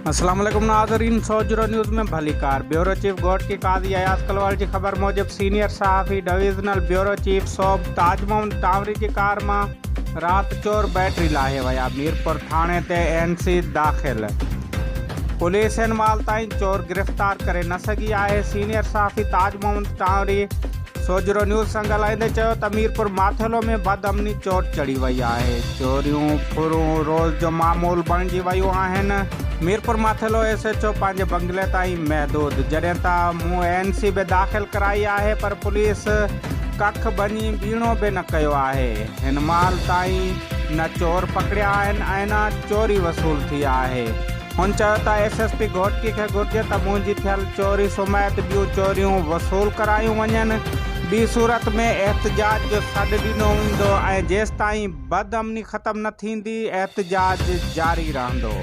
السلام عليڪم ناظرين سوجهرو نيوز ۾ ڀليڪار بيورو چيف گهوٽڪي قاضي اياز ڪلوڙ جي خبر موجب سينيئر صحافي divisional bureau chief صوب Taj Muhammad Tanwari جي ڪار مان رات چور بيٽري لاهي ويا ميرپور ٿاڻي تي اين سي داخل پوليس هن مهل تائين چور گرفتار ڪري نه سگهي آهي سينيئر صحافي تاج محمد ٽانوري سوجهرو نيوز سان ڳالهائيندي چيو ته ميرپور ماٿيلو ۾ بدامني چوٽ چڙهي وئي آهي، چوريون، ڦرون روز جو معمول بڻجي ويون آهن، Mirpur Mathelo S H O پنهنجي بنگلي تائين محدود، جڏهن ته مون اين سي به داخل ڪرائي آهي پر پوليس ڪک ڀڃي ٻيڻو به نه ڪيو آهي، هن مهل تائين نه چور پڪڙيا آهن ۽ نه چوري وصول ٿي آهي. هن چيو ته ايس ايس پي گهوٽڪي کي گهرجي ته منهنجي ٿيل چوري سميت ٻيون چوريون وصول ڪرايون وڃن، ٻي صورت ۾ احتجاج جو سڏ ڏنو ويندو ۽ جيستائين بدامني ختم نه ٿيندي احتجاج جاري رهندو.